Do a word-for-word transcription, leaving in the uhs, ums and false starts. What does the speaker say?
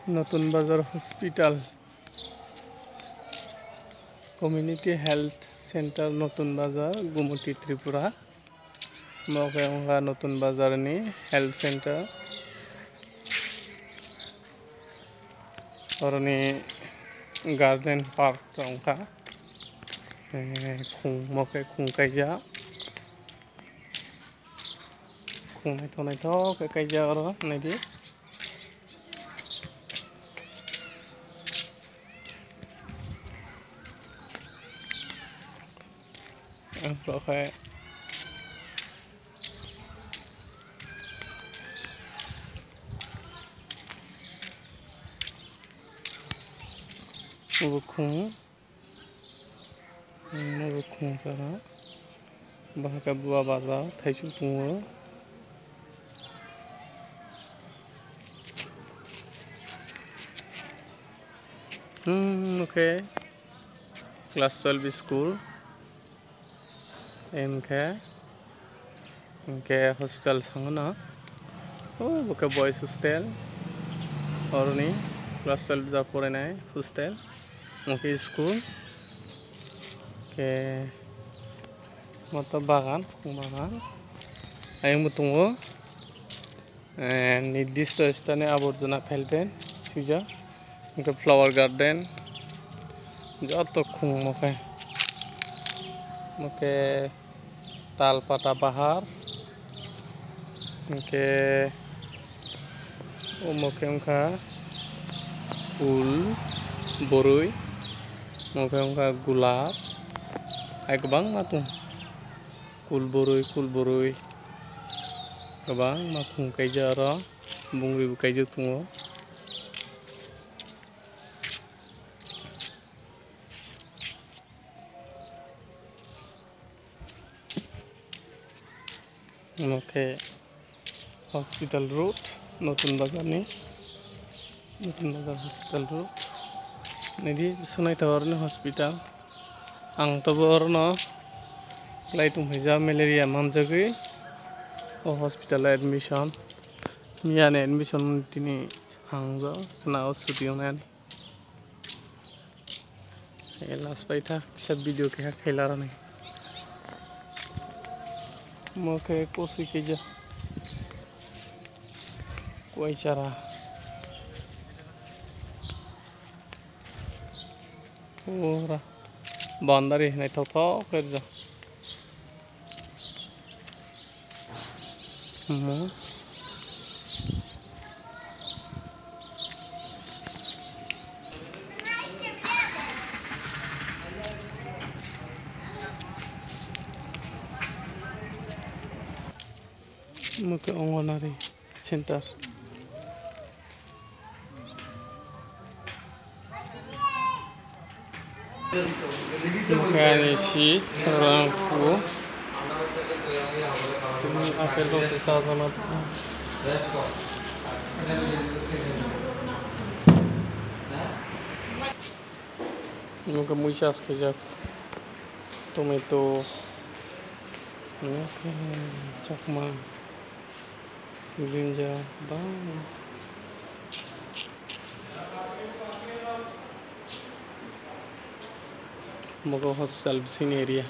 Notun Bazar Hospital, Community Health Center, Notun Bazar, Gumuti, Tripura. Omo khe wngkha Notun Bazar ni Health Center. Oroni garden park wngkha. Eh, khung, omo khe khung kaijak. Khung naithok naithok khe kaijak oro, naidi. Ang rok hai. Obo khung. Omo bo khung saka. Bahai khe buwa baja thaisuk tongo. Hmm, okay. Class twelve school. Hwnkhe, hwnkhe hospital sango no. O, bo khe boys hostel. Oroni class twelve ja porainai hostel. Omo khe school. Khe, omo to bagan, bagan. Ayang bo tongo. Eh, nirdisto stani aborjona phelpen swijak. Hwnkhe flower garden. Joto khung omo khe. Omo khe tal pata bahar. Hwnkhe omo khe wngkha phul, borwi. Omo khe wngkha gulab. Hai kwbangma tongo. Kul borwi, kul borwi. Kwbangma khung kaijak oro. Bungri bo kaijak tongo. Omo khe hospital road, Notun Bazar ni, Notun Bazar hospital road. Naidi, bisingo naithok oroni hospital. Ang tobo orono kwlai tongphaijak, malaria manjagwi o hospital o admission. Miyani admission tini hangjak, khna o chuti wngnai. Last paitha kisa video keha khaila rani. Omo khe kosui khe ja. Kuai chara. Pura boundary naithok thok khe rijak. Omo. Omo khe Anganwadi center. Omo khe ani seat, rang phuo. Tini apple rok se sajana tongo. Omo khe muicha as khaijak. Tomato. Omo khe chakma. Brinjal bang. Omo khe hospital bisingni area.